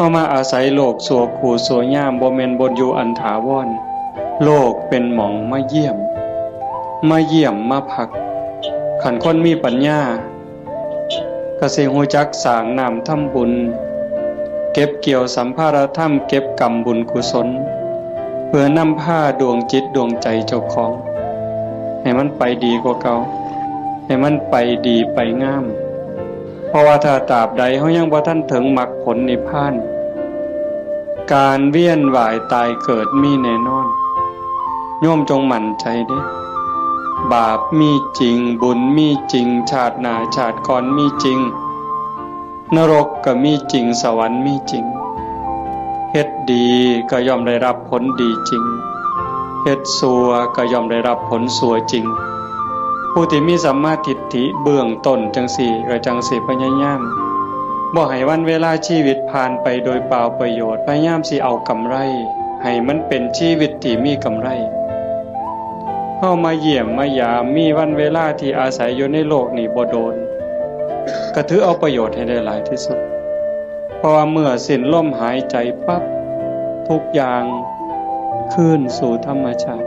ເຮົາມາອາໄສໂລກຊົ່ວຄູ່ຊົ່ວຍາມ ບໍ່ແມ່ນບ່ອນຢູ່ອັນຖາວອນ. ໂລກເປັນໝ່ອງມາຢ້ຽມ ມາຢ້ຽມມາພັກ. ຄັນຄົນມີປັນຍາ ກໍຊິຮູ້ຈັກສ້າງນ້ຳທຳບຸນ ເກັບກ່ຽວສຳພາລະທຳ ເກັບກຳບຸນກຸສົນ ເພື່ອນຳພາດວງຈິດດວງໃຈເຈົ້າຂອງ ໃຫ້ມັນໄປດີກວ່າເກົ່າ ໃຫ້ມັນໄປດີໄປງາມ. ເພາະວ່າຖ້າຕາບໃດເຮົາຍັງບໍ່ທັນເຖິງມັກຜົນນິບພານ ການວຽນວ່າຍຕາຍເກີດມີແນ່ນອນ. ໂຍມຈົ່ງໝັ້ນໃຈເດ້ ບາບມີຈິງ ບຸນມີຈິງ ຊາດໜ້າຊາດກ່ອນມີຈິງ ນະລົກກໍມີຈິງ ສະຫວັນມີຈິງ. ເຮັດດີກໍຍ່ອມໄດ້ຮັບຜົນດີຈິງ ເຮັດຊົ່ວກໍຍ່ອມໄດ້ຮັບຜົນຊົ່ວຈິງ. ຜູ້ທີ່ມີສຳມາທິດຖິເບື້ອງຕົ້ນຈັ່ງຊີ້ ກໍຈັ່ງຊິພະຍາຍາມ ບໍ່ໃຫ້ວັນເວລາຊີວິດຜ່ານໄປໂດຍເປົ່າປະໂຫຍດ, ພະຍາຍາມຊິເອົາກຳໄລ ໃຫ້ມັນເປັນຊີວິດທີ່ມີກຳໄລ. ເຮົາມາຢ້ຽມມາຢາມ ມີວັນເວລາທີ່ອາໄສຢູ່ໃນໂລກນີ້ບໍ່ດົນ ກໍຖືເອົາປະໂຫຍດໃຫ້ໄດ້ຫຼາຍທີ່ສຸດ. ເພາະວ່າເມື່ອສິ້ນລົມຫາຍໃຈປັບ ທຸກຢ່າງຄືນສູ່ທຳມະຊາດ.